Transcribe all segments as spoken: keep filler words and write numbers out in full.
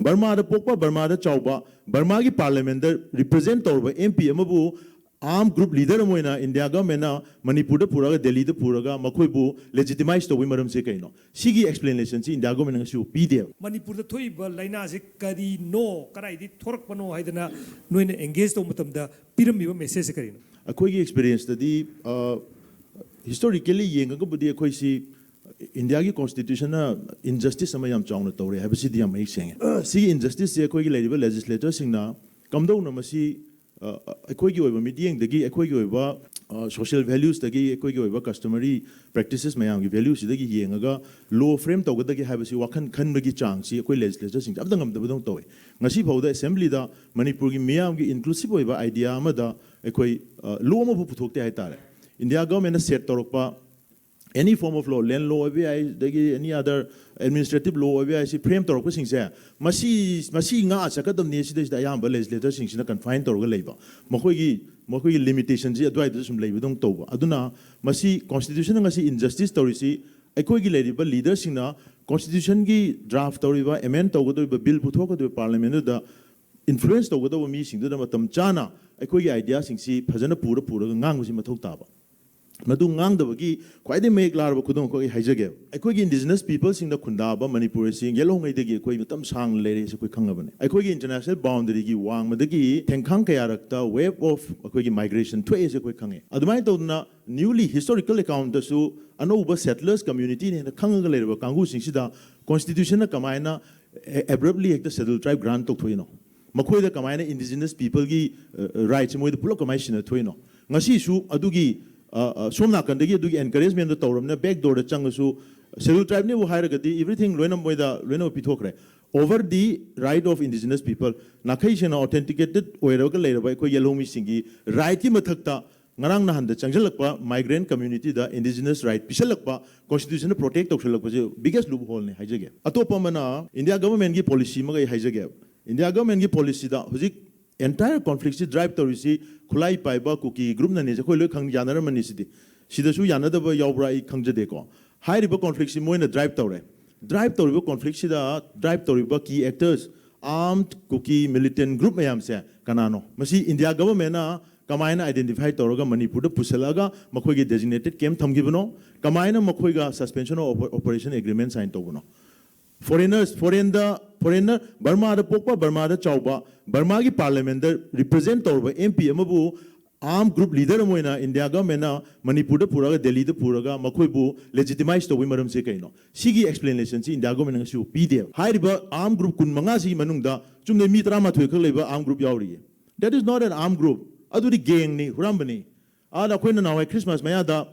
ꯕꯔꯃꯥꯗ ꯄꯣꯛꯄ, ꯕꯔꯃꯥꯗ ꯆꯥꯎꯕ, ꯕꯔꯃꯥꯒꯤ ꯄꯥꯔꯂꯤꯌꯥꯃꯦꯟꯗ ꯔꯤꯄ꯭ꯔꯖꯦꯟ ꯇꯧꯔꯕ ꯑꯦꯝ ꯄꯤ ꯑꯃꯕꯨ ꯑꯥꯔꯝ ꯒ꯭ꯔꯨꯞ ꯂꯤꯗꯔ ꯑꯃ ꯑꯣꯏꯅ ꯏꯟꯗꯤꯌꯥ ꯒꯚꯔꯟꯃꯦꯟꯅ ꯃꯅꯤꯄꯨꯔꯗ ꯄꯨꯔꯛꯑꯒ, ꯗꯦꯜꯂꯤꯗ ꯄꯨꯔꯒ ꯃꯈꯣꯏꯕꯨ ꯂꯦꯖꯤꯇꯤꯃꯥꯏꯁ ꯇꯧꯕꯒꯤ ꯃꯔꯝꯁꯦ ꯀꯩꯅꯣ? ꯁꯤꯒꯤ ꯑꯦꯛꯁꯄ꯭ꯂꯦꯅꯦꯁꯟꯁꯤ ꯏꯟꯗꯤꯌꯥ ꯒꯚꯔꯟꯃꯦꯟꯅ ꯉꯁꯤꯐꯥꯎ ꯄꯤꯗꯦꯕ꯫ ꯃꯅꯤꯄꯨꯔꯗ ꯊꯣꯛꯏꯕ ꯂꯥꯏꯅꯥꯁꯦ ꯀꯔꯤꯅꯣ, ꯀꯗꯥꯏꯗꯒꯤ ꯊꯣꯔꯛꯄꯅꯣ ꯍꯥꯏꯗꯅ ꯅꯣꯏꯅ ꯑꯦꯡꯒꯦꯖ ꯇꯧꯕ ꯃꯇꯝꯗ ꯄꯤꯔꯝꯃꯤꯕ ꯃꯦꯁꯦꯖꯁꯦ ꯀꯔꯤꯅꯣ? ꯑꯩꯈꯣꯏꯒꯤ ꯑꯦꯛꯁꯄꯤꯔꯤꯌꯦꯟꯁꯇꯗꯤ, ꯍꯤꯁꯇꯣꯔꯤꯀꯦꯜꯂꯤ ꯌꯦꯡꯉꯒꯕꯨꯗꯤ ꯑꯩꯈꯣꯏꯁꯤ ꯏꯟꯗꯤꯌꯥꯒꯤ ꯀꯣꯟꯁꯇꯤꯇ꯭ꯌꯨꯁꯟꯅ ꯏꯟꯖꯁꯇꯤꯁ ꯑꯃ ꯌꯥꯝ ꯆꯥꯎꯅ ꯇꯧꯔꯦ ꯍꯥꯏꯕꯁꯤꯗꯤ ꯌꯥꯝ ꯃꯌꯦꯛ ꯁꯦꯡꯉꯦ꯫ ꯁꯤꯒꯤ ꯏꯟꯖꯁꯇꯤꯁꯁꯦ ꯑꯩꯈꯣꯏꯒꯤ ꯂꯩꯔꯤꯕ ꯂꯦꯖꯤꯁꯂꯦꯇꯔꯁꯤꯡꯅ ꯀꯝꯗꯧꯅ ꯃꯁꯤ, ꯑ, ꯑꯩꯈꯣꯏꯒꯤ ꯑꯣꯏꯕ ꯃꯤꯠꯌꯦꯡꯗꯒꯤ, ꯑꯩꯈꯣꯏꯒꯤ ꯑꯣꯏꯕ ꯁꯣꯁꯤꯌꯦꯜ ꯚꯦꯂ꯭ꯌꯨꯁꯇꯒꯤ, ꯑꯩꯈꯣꯏꯒꯤ ꯑꯣꯏꯕ ꯀꯁꯇꯃꯔꯤ ꯄ꯭ꯔꯦꯛꯇꯤꯁꯦꯁ ꯃꯌꯥꯝꯒꯤ ꯚꯦꯂ꯭ꯌꯨꯁꯤꯗꯒꯤ ꯌꯦꯡꯉꯒ ꯂꯣ ꯐ꯭ꯔꯦꯝ ꯇꯧꯒꯗꯒꯦ ꯍꯥꯏꯕꯁꯤ ꯋꯥꯈꯜ ꯈꯟꯕꯒꯤ ꯆꯥꯡꯁꯤ ꯑꯩꯈꯣꯏ ꯂꯦꯖꯤꯁꯂꯦꯇꯔꯁꯤꯡꯁꯦ ꯑꯝꯇ ꯉꯝꯗꯕꯗꯧꯅ ꯇꯧꯋꯦ꯫ ꯉꯁꯤ ꯐꯥꯎꯗ ꯑꯦꯁꯦꯝꯕ꯭ꯂꯤꯗ ꯃꯅꯤꯄꯨꯔꯒꯤ ꯃꯤꯌꯥꯝꯒꯤ ꯏꯟꯀ꯭ꯂꯨꯁꯤꯞ ꯑꯣꯏꯕ ꯑꯥꯏꯗꯤꯌꯥ ꯑꯃꯗ ꯑꯩꯈꯣꯏ, ꯑ, ꯂꯣ ꯑꯃꯐꯥꯎ ꯄꯨꯊꯣꯛꯇꯦ ꯍꯥꯏꯇꯥꯔꯦ꯫ ꯏꯟꯗꯤꯌꯥ ꯒꯚꯔꯟꯃꯦꯟꯅ ꯁꯦꯠ ꯇꯧꯔꯛꯄ any form of law, ꯂꯦꯟ ꯂꯣ ꯑꯣꯏꯕ ꯌꯥꯏ, ꯑꯗꯒꯤ any other administrative law ꯑꯣꯏꯕ ꯌꯥꯏ, ꯁꯤ ꯐ꯭ꯔꯦꯝ ꯇꯧꯔꯛꯄꯁꯤꯡꯁꯦ ꯃꯁꯤ, ꯃꯁꯤ ꯉꯥꯛꯑ ꯆꯠꯀꯗꯕꯅꯤ, ꯁꯤꯗꯩꯁꯤꯗ ꯑꯌꯥꯝꯕ ꯂꯦꯖꯤꯁꯂꯦꯇꯔꯁꯤꯡꯁꯤꯅ ꯀꯟꯐꯥꯏꯟ ꯇꯧꯔꯒ ꯂꯩꯕ, ꯃꯈꯣꯏꯒꯤ, ꯃꯈꯣꯏꯒꯤ ꯂꯤꯃꯤꯇꯦꯁꯟꯁꯤ ꯑꯗꯨꯋꯥꯏꯗꯁꯨ ꯁꯨꯝ ꯂꯩꯕꯗꯧꯅ ꯇꯧꯕ꯫ ꯑꯗꯨꯅ ꯃꯁꯤ ꯀꯣꯟꯁꯇꯤꯇ꯭ꯌꯨꯁꯟꯅ ꯉꯁꯤ ꯏꯟꯖꯁꯇꯤꯁ ꯇꯧꯔꯤꯁꯤ ꯑꯩꯈꯣꯏꯒꯤ ꯂꯩꯔꯤꯕ ꯂꯤꯗꯔꯁꯤꯡꯅ ꯀꯣꯟꯁꯇꯤꯇ꯭ꯌꯨꯁꯟꯒꯤ ꯗ꯭ꯔꯥꯐ ꯇꯧꯔꯤꯕ, ꯑꯦꯃꯦꯟ ꯇꯧꯒꯗꯧꯔꯤꯕ, ꯕꯤꯜ ꯄꯨꯊꯣꯛꯀꯗꯧꯔꯤꯕ ꯄꯥꯔꯂꯤꯌꯥꯃꯦꯟꯗꯨꯗ ꯏꯟꯐ꯭ꯂꯨꯌꯦꯟꯁ ꯇꯧꯒꯗꯧꯕ ꯃꯤꯁꯤꯡꯗꯨꯗ ꯃꯇꯝ ꯆꯥꯅ ꯑꯩꯈꯣꯏꯒꯤ ꯑꯥꯏꯗꯤꯌꯥꯁꯤꯡꯁꯤ ꯐꯖꯅ ꯄꯨꯔ ꯄꯨꯔꯒ ꯉꯥꯡꯕꯁꯤ ꯃꯊꯧ ꯇꯥꯕ꯫ ꯃꯗꯨ ꯉꯥꯡꯗꯕꯒꯤ ꯈ꯭ꯋꯥꯏꯗꯒꯤ ꯃꯌꯦꯛ ꯂꯥꯔꯕ ꯈꯨꯗꯝ ꯑꯃꯈꯛ ꯑꯩ ꯍꯥꯏꯖꯒꯦ꯫ ꯑꯩꯈꯣꯏꯒꯤ ꯏꯟꯗꯤꯖꯤꯅꯁ ꯄꯤꯄꯜꯁꯤꯡꯅ ꯈꯨꯟꯗꯥꯕ ꯃꯅꯤꯄꯨꯔ ꯑꯁꯤ ꯌꯦꯜꯍꯧꯉꯩꯗꯒꯤ ꯑꯩꯈꯣꯏ ꯃꯇꯝ ꯁꯥꯡꯅ ꯂꯩꯔꯛꯏꯁꯦ ꯑꯩꯈꯣꯏ ꯈꯪꯉꯕꯅꯤ꯫ ꯑꯩꯈꯣꯏꯒꯤ ꯏꯟꯇꯔꯅꯦꯁꯅꯦꯜ ꯕꯥꯎꯟꯗꯔꯤꯒꯤ ꯋꯥꯡꯃꯗꯒꯤ ꯊꯦꯡꯈꯥꯡ ꯀꯌꯥꯔꯛꯇ ꯋꯦꯕ ꯑꯣꯐ ꯑꯩꯈꯣꯏꯒꯤ ꯃꯥꯏꯒ꯭ꯔꯦꯁꯟ ꯊꯣꯛꯑꯦꯁꯦ ꯑꯩꯈꯣꯏ ꯈꯪꯉꯦ꯫ ꯑꯗꯨꯃꯥꯏꯅ ꯇꯧꯗꯅ ꯅ꯭ꯌꯨꯂꯤ ꯍꯤꯁꯇꯣꯔꯤꯀꯦꯜ ꯑꯦꯀꯥꯎꯟꯠꯇꯁꯨ ꯑꯅꯧꯕ ꯁꯦꯇꯂꯔꯁ ꯀꯝꯃ꯭ꯌꯨꯅꯤꯇꯤꯅ ꯍꯦꯟꯅ ꯈꯪꯉꯒ ꯂꯩꯔꯕ ꯀꯥꯡꯕꯨꯁꯤꯡꯁꯤꯗ ꯀꯣꯟꯁꯇꯤꯇ꯭ꯌꯨꯁꯟꯅ ꯀꯃꯥꯏꯅ ꯑꯦꯕ꯭ꯔꯞꯂꯤ ꯍꯦꯛꯇ ꯁꯦꯗ꯭ꯌꯨꯜ ꯇ꯭ꯔꯥꯏꯕ ꯒ꯭ꯔꯥꯟ ꯇꯧꯊꯣꯛꯏꯅꯣ? ꯃꯈꯣꯏꯗ ꯀꯃꯥꯏꯅ ꯏꯟꯗꯤꯖꯤꯅꯁ ꯄꯤꯄꯜꯒꯤ ꯔꯥꯏꯠꯁꯦ ꯃꯣꯏꯗ ꯄꯨꯂꯞ ꯀꯃꯥꯏꯅ ꯁꯤꯟꯅꯊꯣꯛꯏꯅꯣ? ꯉꯁꯤꯁꯨ ꯑꯗꯨꯒꯤ, ꯑ, ꯑ, ꯁꯣꯝ ꯅꯥꯀꯟꯗꯒꯤ ꯑꯗꯨꯒꯤ ꯑꯦꯟꯀꯔꯦꯖꯃꯦꯟꯗꯣ ꯇꯧꯔꯕꯅꯤꯅ ꯕꯦꯛ ꯗꯣꯔꯗ ꯆꯪꯉꯁꯨ ꯁꯦꯗ꯭ꯌꯨꯜ ꯇ꯭ꯔꯥꯏꯕꯅꯦꯕꯨ ꯍꯥꯏꯔꯒꯗꯤ ꯏꯕ꯭ꯔꯤꯊꯤꯡ ꯂꯣꯏꯅ ꯃꯣꯏꯗ ꯂꯣꯏꯅꯃꯛ ꯄꯤꯊꯣꯛꯈ꯭ꯔꯦ꯫ Over the right of indigenous people, ꯅꯥꯈꯩ ꯁꯦꯡꯅ ꯑꯣꯊꯦꯟꯇꯤꯀꯦꯇꯦꯠ ꯑꯣꯏꯔꯒ ꯂꯩꯔꯕ ꯑꯩꯈꯣꯏ ꯌꯦꯜꯍꯧꯃꯤꯁꯤꯡꯒꯤ ꯔꯥꯏꯠꯀꯤ ꯃꯊꯛꯇ ꯉꯔꯥꯡ ꯅꯍꯥꯟꯗ ꯆꯪꯁꯤꯜꯂꯛꯄ ꯃꯥꯏꯒ꯭ꯔꯦꯟ ꯀꯝꯃ꯭ꯌꯨꯅꯤꯇꯤꯗ ꯏꯟꯗꯤꯖꯤꯅꯁ ꯔꯥꯏꯠ ꯄꯤꯁꯜꯂꯛꯄ, ꯀꯣꯟꯁꯇꯤꯇ꯭ꯌꯨꯁꯟꯅ ꯄ꯭ꯔꯣꯇꯦꯛ ꯇꯧꯁꯜꯂꯛꯄꯁꯦ ꯕꯤꯒꯦꯁ ꯂꯨꯞ ꯍꯣꯜꯅꯦ ꯍꯥꯏꯖꯒꯦ꯫ ꯑꯇꯣꯞꯄ ꯑꯃꯅ ꯏꯟꯗꯤꯌꯥ ꯒꯚꯔꯟꯃꯦꯟꯠꯀꯤ ꯄꯣꯂꯤꯁꯤ ꯑꯃꯒ ꯑꯩ ꯍꯥꯏꯖꯒꯦ꯫ ꯏꯟꯗꯤꯌꯥ ꯒꯚꯔꯟꯃꯦꯟꯠꯀꯤ ꯄꯣꯂꯤꯁꯤꯗ ꯍꯧꯖꯤꯛ ꯑꯦꯟꯇꯥꯌꯔ ꯀꯣꯟꯐ꯭ꯂꯤꯛꯁꯤ ꯗ꯭ꯔꯥꯏꯚ ꯇꯧꯔꯤꯁꯤ ꯈꯨꯠꯂꯥꯏ ꯄꯥꯏꯕ ꯀꯨꯀꯤ ꯒ꯭ꯔꯨꯞꯅꯅꯤ, ꯑꯩꯈꯣꯏ ꯂꯣꯏ ꯈꯪ ꯌꯥꯅꯔꯝꯃꯅꯤ꯫ ꯁꯤꯗꯤ, ꯁꯤꯗꯁꯨ ꯌꯥꯅꯗꯕ ꯌꯥꯎꯕ꯭ꯔꯥ ꯑꯩ ꯈꯪꯖꯗꯦꯀꯣ꯫ ꯍꯥꯏꯔꯤꯕ ꯀꯣꯟꯐ꯭ꯂꯤꯛꯁꯤ ꯃꯣꯏꯅ ꯗ꯭ꯔꯥꯏꯚ ꯇꯧꯔꯦ꯫ ꯗ꯭ꯔꯥꯏꯚ ꯇꯧꯔꯤꯕ ꯀꯣꯟꯐ꯭ꯂꯤꯛꯁꯤꯗ ꯗ꯭ꯔꯥꯏꯚ ꯇꯧꯔꯤꯕ ꯀꯤ ꯑꯦꯛꯇꯔꯁ, ꯑꯥꯔꯝ ꯀꯨꯀꯤ ꯃꯤꯂꯤꯇꯦꯟ ꯒ꯭ꯔꯨꯞ ꯃꯌꯥꯝꯁꯦ ꯀꯅꯥꯅꯣ? ꯃꯁꯤ ꯏꯟꯗꯤꯌꯥ ꯒꯚꯔꯟꯃꯦꯟꯅ ꯀꯃꯥꯏꯅ ꯑꯥꯏꯗꯦꯟꯇꯤꯐꯥꯏ ꯇꯧꯔꯒ ꯃꯅꯤꯄꯨꯔꯗ ꯄꯨꯁꯤꯜꯂꯛꯑꯒ ꯃꯈꯣꯏꯒꯤ ꯗꯦꯖꯤꯒꯅꯦꯇꯦꯗ ꯀꯦꯝꯞ ꯊꯝꯈꯤꯕꯅꯣ? ꯀꯃꯥꯏꯅ ꯃꯈꯣꯏꯒ suspension of operation agreement sign ꯇꯧꯕꯅꯣ? ꯐꯣꯔꯦꯅꯔꯁ, ꯐꯣꯔꯦꯟꯗ, ꯐꯣꯔꯦꯟꯅꯔ, ꯕꯔꯃꯥꯗ ꯄꯣꯛꯄ, ꯕꯔꯃꯥꯗ ꯆꯥꯎꯕ, ꯕꯔꯃꯥꯒꯤ ꯄꯥꯔꯂꯤꯌꯥꯃꯦꯟꯗ ꯔꯤꯄ꯭ꯔꯖꯦꯟ ꯇꯧꯔꯕ ꯑꯦꯝ ꯄꯤ ꯑꯃꯕꯨ ꯑꯥꯔꯝ ꯒ꯭ꯔꯨꯞ ꯂꯤꯗꯔ ꯑꯃ ꯑꯣꯏꯅ ꯏꯟꯗꯤꯌꯥ ꯒꯚꯔꯟꯃꯦꯟꯅ ꯃꯅꯤꯄꯨꯔꯗ ꯄꯨꯔꯛꯑꯒ, ꯗꯦꯜꯂꯤꯗ ꯄꯨꯔꯒ ꯃꯈꯣꯏꯕꯨ ꯂꯦꯖꯤꯇꯤꯃꯥꯏꯁ ꯇꯧꯕꯒꯤ ꯃꯔꯝꯁꯦ ꯀꯩꯅꯣ? ꯁꯤꯒꯤ ꯑꯦꯛꯁꯄ꯭ꯂꯦꯅꯦꯁꯟꯁꯤ ꯏꯟꯗꯤꯌꯥ ꯒꯚꯔꯟꯃꯦꯟꯅ ꯉꯁꯤꯐꯥꯎ ꯄꯤꯗꯦꯕ꯫ ꯍꯥꯏꯔꯤꯕ ꯑꯥꯔꯝ ꯒ꯭ꯔꯨꯞ ꯀꯨꯟꯃꯉꯥꯁꯤꯒꯤ ꯃꯅꯨꯡꯗ ꯆꯨꯝꯅ ꯃꯤ ꯇꯔꯥꯃꯥꯊꯣꯏ ꯈꯛ ꯂꯩꯕ ꯑꯥꯔꯝ ꯒ꯭ꯔꯨꯞ ꯌꯥꯎꯔꯤꯌꯦ꯫ That is not an armed group. ꯑꯗꯨꯗꯤ ꯒꯦꯡꯅꯤ, ꯍꯨꯔꯥꯟꯕꯅꯤ꯫ ꯑꯗ ꯑꯩꯈꯣꯏꯅ ꯅꯍꯥꯟꯋꯥꯏ ꯈ꯭ꯔꯤꯁꯃꯥꯁ ꯃꯌꯥꯗ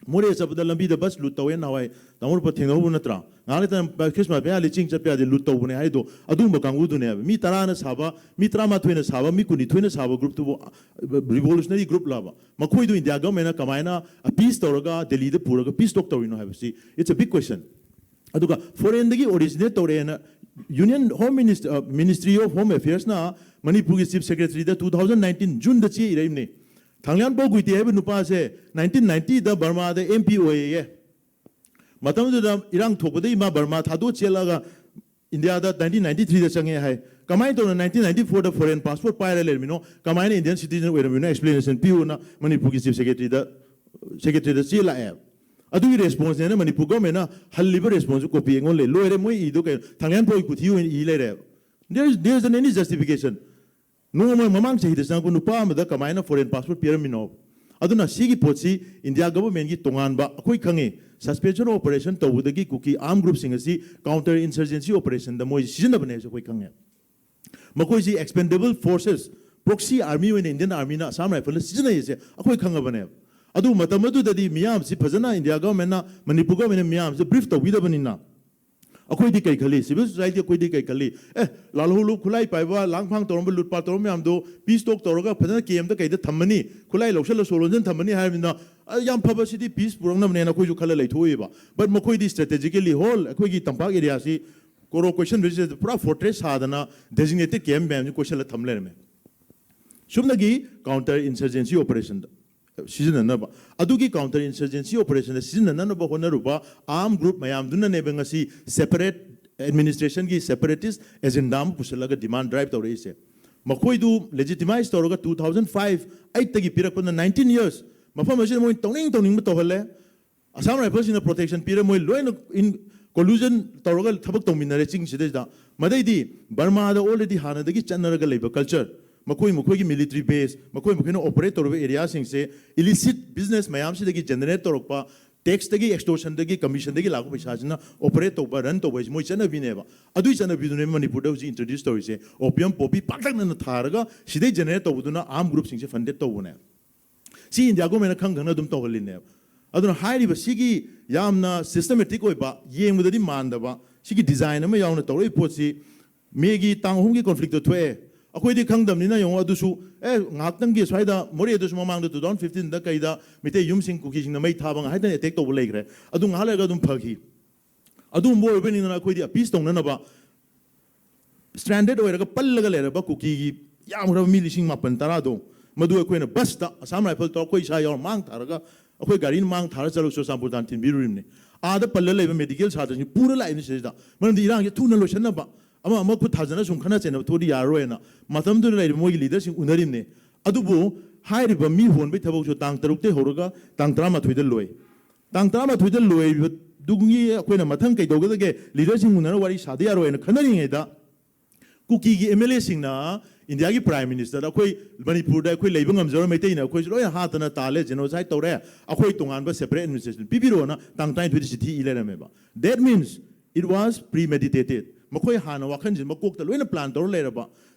ꯃꯣꯔꯦ ꯆꯠꯄꯗ ꯂꯝꯕꯤꯗ ꯕꯁ ꯂꯨꯠ ꯇꯧꯋꯦ ꯅꯍꯥꯟꯋꯥꯏ ꯇꯥꯃꯣ ꯔꯨꯄ ꯊꯦꯡꯅꯍꯧꯕ ꯅꯠꯇ꯭ꯔꯥ? ꯉꯥꯏꯍꯥꯛ ꯂꯩꯇꯅ ꯈ꯭ꯔꯤꯁꯃꯥꯁ ꯃꯌꯥꯗꯤ ꯆꯤꯡ ꯆꯠꯄ ꯌꯥꯗꯦ, ꯂꯨꯠ ꯇꯧꯕꯅꯦ ꯍꯥꯏꯗꯣ ꯑꯗꯨꯒꯨꯝꯕ ꯀꯥꯡꯕꯨꯗꯨꯅꯦꯕ꯫ ꯃꯤ ꯇꯔꯥꯅ ꯁꯥꯕ, ꯃꯤ ꯇꯔꯥꯃꯥꯊꯣꯏꯅ ꯁꯥꯕ, ꯃꯤ ꯀꯨꯟꯅꯤꯊꯣꯏꯅ ꯁꯥꯕ ꯒ꯭ꯔꯨꯞꯇꯨꯕꯨ ꯔꯤꯚꯣꯂꯨꯁꯅꯔꯤ ꯒ꯭ꯔꯨꯞ ꯂꯥꯕ? ꯃꯈꯣꯏꯗꯨ ꯏꯟꯗꯤꯌꯥ ꯒꯚꯔꯟꯃꯦꯟꯅ ꯀꯃꯥꯏꯅ ꯑꯄꯤꯁ ꯇꯧꯔꯒ ꯗꯦꯜꯂꯤꯗ ꯄꯨꯔꯒ ꯄꯤꯁ ꯇꯣꯛ ꯇꯧꯔꯤꯅꯣ ꯍꯥꯏꯕꯁꯤ it's a big question. ꯑꯗꯨꯒ ꯐꯣꯔꯦꯟꯗꯒꯤ originate ꯇꯧꯔꯛꯑꯦꯅ Union Home Minister, Ministry of Home Affairsꯅ ꯃꯅꯤꯄꯨꯔꯒꯤ ꯆꯤꯐ ꯁꯦꯀ꯭ꯔꯦꯇꯔꯤꯗ ꯇꯨ ꯊꯥꯎꯖꯟ ꯅꯥꯏꯟꯇꯤꯟ ꯖꯨꯟꯗ ꯆꯦ ꯏꯔꯛꯏꯕꯅꯤ꯫ ꯊꯥꯡꯂꯤꯌꯥꯟꯄꯥꯎ ꯒꯨꯏꯇꯦ ꯍꯥꯏꯕ ꯅꯨꯄꯥꯁꯦ ꯅꯥꯏꯟꯇꯤꯟ ꯅꯥꯏꯟꯇꯤꯗ ꯕꯔꯃꯥꯗ ꯑꯦꯝ ꯄꯤ ꯑꯣꯏꯌꯦ꯫ ꯃꯇꯝꯗꯨꯗ ꯏꯔꯥꯡ ꯊꯣꯛꯄꯗꯒꯤ ꯃꯥ ꯕꯔꯃꯥ ꯊꯥꯗꯣꯛꯑ ꯆꯦꯜꯂꯛꯑꯒ ꯏꯟꯗꯤꯌꯥꯗ ꯅꯥꯏꯟꯇꯤꯟ ꯅꯥꯏꯟꯇꯤ ꯊ꯭ꯔꯤꯗ ꯆꯪꯉꯦ ꯍꯥꯏ꯫ ꯀꯃꯥꯏꯅ ꯇꯧꯅ ꯅꯥꯏꯟꯇꯤꯟ ꯅꯥꯏꯟꯇꯤ ꯐꯣꯔꯗ ꯐꯣꯔꯦꯟ ꯄꯥꯁꯄꯣꯔꯠ ꯄꯥꯏꯔ ꯂꯩꯔꯝꯃꯤꯅꯣ, ꯀꯃꯥꯏꯅ ꯏꯟꯗꯤꯌꯟ ꯁꯤꯇꯤꯖꯟ ꯑꯣꯏꯔꯝꯃꯤꯅꯣ, ꯑꯦꯛꯁꯄ꯭ꯂꯦꯅꯦꯁꯟ ꯄꯤꯌꯨꯅ ꯃꯅꯤꯄꯨꯔꯒꯤ ꯆꯤꯐ ꯁꯦꯀ꯭ꯔꯦꯇꯔꯤꯗ, ꯁꯦꯀ꯭ꯔꯦꯇꯔꯤꯗ ꯆꯦ ꯂꯥꯛꯑꯦ꯫ ꯑꯗꯨꯒꯤ ꯔꯦꯁꯄꯣꯟꯁꯅꯦꯅ ꯃꯅꯤꯄꯨꯔ ꯒꯚꯔꯟꯃꯦꯟꯅ ꯍꯜꯂꯤꯕ ꯔꯦꯁꯄꯣꯟꯁꯁꯨ ꯀꯣꯄꯤ ꯑꯩꯉꯣꯟꯗ ꯂꯩ꯫ ꯂꯣꯏꯔꯦ, ꯃꯣꯏ ꯏꯗꯣ ꯀꯩꯅꯣ? ꯊꯥꯡꯂꯤꯌꯥꯟꯄꯥꯎꯒꯤ ꯀꯨꯊꯤ ꯑꯣꯏꯅ ꯏ ꯂꯩꯔꯦꯕ꯫ There is, there is any justification. ꯅꯣꯡꯃ ꯃꯃꯥꯡ ꯆꯍꯤꯗ ꯆꯪꯉꯛꯄ ꯅꯨꯄꯥ ꯑꯃꯗ ꯀꯃꯥꯏꯅ ꯐꯣꯔꯦꯟ ꯄꯥꯁꯄꯣꯔꯠ ꯄꯤꯔꯝꯃꯤꯅꯣ? ꯑꯗꯨꯅ ꯁꯤꯒꯤ ꯄꯣꯠꯁꯤ ꯏꯟꯗꯤꯌꯥ ꯒꯚꯔꯟꯃꯦꯟꯒꯤ ꯇꯣꯉꯥꯟꯕ, ꯑꯩꯈꯣꯏ ꯈꯪꯉꯤ, ꯁꯁꯄꯦꯟꯁꯟ ꯑꯣꯐ ꯑꯣꯄꯔꯦꯁꯟ ꯇꯧꯕꯗꯒꯤ ꯀꯨꯀꯤ ꯑꯥꯔꯝ ꯒ꯭ꯔꯨꯞꯁꯤꯡ ꯑꯁꯤ ꯀꯥꯎꯟꯇꯔ ꯏꯟꯁꯔꯖꯦꯟꯁꯤ ꯑꯣꯄꯔꯦꯁꯟꯗ ꯃꯣꯏ ꯁꯤꯖꯤꯟꯅꯕꯅꯦ ꯍꯥꯏꯕꯁꯤ ꯑꯩꯈꯣꯏ ꯈꯪꯉꯦ꯫ ꯃꯈꯣꯏꯁꯤ ꯑꯦꯛꯁꯄꯦꯟꯗꯦꯕꯜ ꯐꯣꯔꯁꯦꯁ, ꯄ꯭ꯔꯣꯛꯁꯤ ꯑꯥꯔꯃꯤ ꯑꯣꯏꯅ ꯏꯟꯗꯤꯌꯟ ꯑꯥꯔꯃꯤꯅ ꯑꯁꯥꯝ ꯔꯥꯏꯐꯜꯅ ꯁꯤꯖꯤꯟꯅꯩ ꯍꯥꯏꯁꯦ ꯑꯩꯈꯣꯏ ꯈꯪꯉꯕꯅꯦꯕ꯫ ꯑꯗꯨ ꯃꯇꯝ ꯑꯗꯨꯗꯗꯤ ꯃꯤꯌꯥꯝꯁꯤ ꯐꯖꯅ ꯏꯟꯗꯤꯌꯥ ꯒꯚꯔꯟꯃꯦꯟꯅ, ꯃꯅꯤꯄꯨꯔ ꯒꯚꯔꯟꯃꯦꯟꯅ ꯃꯤꯌꯥꯝꯁꯤ ꯕ꯭ꯔꯤꯐ ꯇꯧꯕꯤꯗꯕꯅꯤꯅ ꯑꯩꯈꯣꯏꯗꯤ ꯀꯩ ꯈꯜꯂꯤ? ꯁꯤꯚꯤꯜ ꯁꯣꯁꯥꯏꯇꯤ ꯑꯩꯈꯣꯏꯗꯤ ꯀꯩ ꯈꯜꯂꯤ? ꯑꯦ, ꯂꯥꯜꯍꯧꯂꯨꯞ, ꯈꯨꯠꯂꯥꯏ ꯄꯥꯏꯕ, ꯂꯥꯡꯐꯥꯡ ꯇꯧꯔꯝꯕ, ꯂꯨꯠꯄꯥꯠ ꯇꯧꯔꯝꯕ ꯃꯌꯥꯝꯗꯣ ꯄꯤꯁ ꯇꯣꯛ ꯇꯧꯔꯒ ꯐꯖꯅ ꯀꯦꯝꯗ ꯀꯩꯗ ꯊꯝꯃꯅꯤ, ꯈꯨꯠꯂꯥꯏ ꯂꯧꯁꯜꯂ ꯁꯣ ꯂꯣꯟꯁꯤꯟ ꯊꯝꯃꯅꯤ ꯍꯥꯏꯔꯕꯅꯤꯅ, ꯑ, ꯌꯥꯝ ꯐꯕ, ꯁꯤꯗꯤ ꯄꯤꯁ ꯄꯨꯔꯛꯅꯕꯅꯦꯅ ꯑꯩꯈꯣꯏꯁꯨ ꯈꯜꯂ ꯂꯩꯊꯣꯛꯏꯕ꯫ But ꯃꯈꯣꯏꯗꯤ ꯁ꯭ꯇ꯭ꯔꯦꯇꯦꯖꯤꯀꯦꯂꯤ ꯍꯣꯜ ꯑꯩꯈꯣꯏꯒꯤ ꯇꯝꯄꯥꯛ ꯑꯦꯔꯤꯌꯥꯁꯤ ꯀꯣꯔꯣ ꯀꯣꯏꯁꯟꯕꯁꯤꯗ ꯄꯨꯔꯥ ꯐꯣꯔꯇ꯭ꯔꯦꯁ ꯁꯥꯗꯅ ꯗꯦꯖꯤꯒꯅꯦꯇꯦꯗ ꯀꯦꯝꯞ ꯃꯌꯥꯝꯁꯤ ꯀꯣꯏꯁꯜꯂ ꯊꯝ ꯂꯩꯔꯝꯃꯦ꯫ ꯁꯨꯞꯅꯒꯤ ꯀꯥꯎꯟꯇꯔ ꯏꯟꯁꯔꯖꯦꯟꯁꯤ ꯑꯣꯄꯔꯦꯁꯟꯗ꯫ ꯁꯤꯖꯤꯟꯅꯅꯕ, ꯑꯗꯨꯒꯤ counter insurgency operationꯗ ꯁꯤꯖꯤꯟꯅꯅꯕ ꯍꯣꯠꯅꯔꯨꯕ arm group ꯃꯌꯥꯝꯗꯨꯅꯅꯦꯕ ꯉꯁꯤ separate administrationꯒꯤ separatist agenda ꯑꯃ ꯄꯨꯁꯤꯜꯂꯒ demand drive ꯇꯧꯔꯛꯏꯁꯦ꯫ ꯃꯈꯣꯏꯗꯨ legitimize ꯇꯧꯔꯒ two thousand five eightꯇꯒꯤ ꯄꯤꯔꯛꯄꯅ nineteen years ꯃꯐꯝ ꯑꯁꯤꯗ ꯃꯣꯏ ꯇꯧꯅꯤꯡ ꯇꯧꯅꯤꯡꯕ ꯇꯧꯍꯜꯂꯦ꯫ Assam Riflesꯁꯤꯡꯅ protection ꯄꯤꯔꯦ, ꯃꯣꯏ ꯂꯣꯏꯅ in collusion ꯇꯧꯔꯒ ꯊꯕꯛ ꯇꯧꯃꯤꯟꯅꯔꯦ ꯆꯤꯡꯁꯤꯗꯩꯗ꯫ ꯃꯗꯩꯗꯤ ꯕꯔꯃꯥꯗ already ꯍꯥꯟꯅꯗꯒꯤ ꯆꯠꯅꯔꯒ ꯂꯩꯕ culture, ꯃꯈꯣꯏ ꯃꯈꯣꯏꯒꯤ military base, ꯃꯈꯣꯏ ꯃꯈꯣꯏꯅ operate ꯇꯧꯔꯤꯕ areaꯁꯤꯡꯁꯦ illicit business ꯃꯌꯥꯝꯁꯤꯗꯒꯤ generate ꯇꯧꯔꯛꯄ taxꯇꯒꯤ, extortionꯗꯒꯤ, commissionꯗꯒꯤ ꯂꯥꯛꯄ ꯄꯩꯁꯥꯁꯤꯅ operate ꯇꯧꯕ, run ꯇꯧꯕ ꯍꯥꯏꯁꯦ ꯃꯣꯏ ꯆꯠꯅꯕꯤꯅꯦꯕ꯫ ꯑꯗꯨꯒꯤ ꯆꯠꯅꯕꯤꯗꯨꯅꯦ ꯃꯅꯤꯄꯨꯔꯗ ꯍꯧꯖꯤꯛ introduce ꯇꯧꯔꯤꯁꯦ, opium poppy ꯄꯥꯛꯇꯛꯅꯅ ꯊꯥꯔꯒ ꯁꯤꯗꯩ generate ꯇꯧꯕꯗꯨꯅ arm groupꯁꯤꯡꯁꯦ funded ꯇꯧꯕꯅꯦ꯫ ꯁꯤ India governmentꯅ ꯈꯪ ꯈꯪꯅ ꯑꯗꯨꯝ ꯇꯧꯍꯜꯂꯤꯅꯦꯕ꯫ ꯑꯗꯨꯅ ꯍꯥꯏꯔꯤꯕ ꯁꯤꯒꯤ ꯌꯥꯝꯅ systematic ꯑꯣꯏꯕ, ꯌꯦꯡꯕꯗꯗꯤ ꯃꯥꯟꯗꯕ, ꯁꯤꯒꯤ design ꯑꯃ ꯌꯥꯎꯅ ꯇꯧꯔꯛꯏ ꯄꯣꯠꯁꯤ ꯃꯦꯒꯤ ꯇꯥꯡ ꯑꯍꯨꯝꯒꯤ conflictꯇ ꯊꯣꯛꯑꯦ꯫ ꯑꯩꯈꯣꯏꯗꯤ ꯈꯪꯗꯕꯅꯤꯅ ꯌꯦꯡꯉꯣ, ꯑꯗꯨꯁꯨ ꯑꯦ ꯉꯥꯏꯍꯥꯛꯇꯪꯒꯤ ꯁ꯭ꯋꯥꯏꯗ ꯃꯣꯔꯦꯗꯁꯨ ꯃꯃꯥꯡꯗ two thousand fifteenꯗ ꯀꯩꯗ ꯃꯤꯇꯩ ꯌꯨꯝꯁꯤꯡ ꯀꯨꯀꯤꯁꯤꯡꯅ ꯃꯩ ꯊꯥꯕ ꯉꯥꯏꯍꯥꯛꯇꯪ attack ꯇꯧꯕ ꯂꯩꯈ꯭ꯔꯦ꯫ ꯑꯗꯨ ꯉꯥꯏꯍꯥꯛ ꯂꯩꯔꯒ ꯑꯗꯨꯝ ꯐꯈꯤ꯫ ꯑꯗꯨꯒꯨꯝꯕ ꯑꯣꯏꯕꯅꯤꯅ ꯑꯩꯈꯣꯏꯗꯤ appease ꯇꯧꯅꯅꯕ stranded ꯑꯣꯏꯔꯒ ꯄꯜꯂꯒ ꯂꯩꯔꯕ ꯀꯨꯀꯤꯒꯤ ꯌꯥꯝꯈ꯭ꯔꯕ ꯃꯤ ꯂꯤꯁꯤꯡ ꯃꯥꯄꯟ ꯇꯔꯥꯗꯣ, ꯃꯗꯨ ꯑꯩꯈꯣꯏꯅ busꯇ Assam Rifles ꯇꯧꯔ ꯑꯩꯈꯣꯏ ꯏꯁꯥ ꯌꯥꯎꯔ ꯃꯥꯡ ꯊꯥꯔꯒ, ꯑꯩꯈꯣꯏ ꯒꯥꯔꯤꯅ ꯃꯥꯡ ꯊꯥꯔ ꯆꯠꯂꯒ ꯆꯨꯔꯆꯥꯟꯄꯨꯔ ꯇꯥꯟꯅ ꯊꯤꯟꯕꯤꯔꯨꯔꯤꯕꯅꯤ꯫ ꯑꯥꯗ ꯄꯜꯂ ꯂꯩꯕ medical ꯁꯥꯇ꯭ꯔꯁꯤꯡ ꯄꯨꯔ ꯂꯥꯛꯏꯕꯅꯤ ꯁꯤꯗꯩꯗ꯫ ꯃꯔꯝꯗꯤ ꯏꯔꯥꯡꯁꯦ ꯊꯨꯅ ꯂꯣꯏꯁꯤꯟꯅꯕ, ꯑꯃ ꯑꯃ ꯈꯨꯠ ꯊꯥꯖꯅ ꯁꯨꯝ ꯈꯠꯅ ꯆꯩꯅꯕ ꯊꯣꯛꯑꯗꯤ ꯌꯥꯔꯔꯣꯏꯅ ꯃꯇꯝꯗꯨꯗ ꯂꯩꯔꯤꯕ ꯃꯣꯏꯒꯤ leaderꯁꯤꯡ ꯎꯅꯔꯤꯕꯅꯤ꯫ ꯑꯗꯨꯕꯨ ꯍꯥꯏꯔꯤꯕ ꯃꯤ ꯍꯣꯟꯕꯒꯤ ꯊꯕꯛꯁꯨ ꯇꯥꯡ ꯇꯔꯨꯛꯇꯩ ꯍꯧꯔꯒ ꯇꯥꯡ ꯇꯔꯥꯃꯥꯊꯣꯏꯗ ꯂꯣꯏ꯫ ꯇꯥꯡ ꯇꯔꯥꯃꯥꯊꯣꯏꯗ ꯂꯣꯏꯕꯗꯨꯒꯤ ꯑꯩꯈꯣꯏꯅ ꯃꯊꯪ ꯀꯩꯗꯧꯒꯗꯒꯦ, leaderꯁꯤꯡ ꯎꯅꯔ ꯋꯥꯔꯤ ꯁꯥꯗ ꯌꯥꯔꯣꯏꯅ ꯈꯟꯅꯔꯤꯉꯩꯗ, ꯀꯨꯀꯤꯒꯤ MLAꯁꯤꯡꯅ Indiaꯒꯤ Prime Ministerꯗ, "ꯑꯩꯈꯣꯏ ꯃꯅꯤꯄꯨꯔꯗ ꯑꯩꯈꯣꯏ ꯂꯩꯕ ꯉꯝꯖꯔꯣꯏ, ꯃꯩꯇꯩꯅ ꯑꯩꯈꯣꯏꯁꯨ ꯂꯣꯏꯅ ꯍꯥꯠꯇꯅ ꯇꯥꯜꯂꯦ, genocide ꯇꯧꯔꯦ, ꯑꯩꯈꯣꯏ ꯇꯣꯉꯥꯟꯕ separate administration ꯄꯤꯕꯤꯔꯣꯅ" ꯇꯥꯡ ꯇꯔꯥꯅꯤꯊꯣꯏꯗ ꯆꯤꯊꯤ ꯏ ꯂꯩꯔꯝꯃꯦꯕ꯫ That means it was premeditated. ꯃꯈꯣꯏ ꯍꯥꯟꯅ ꯋꯥꯈꯜꯁꯤ ꯃꯀꯣꯛꯇ ꯂꯣꯏꯅ plan ꯇꯧꯔ ꯂꯩꯔꯕ꯫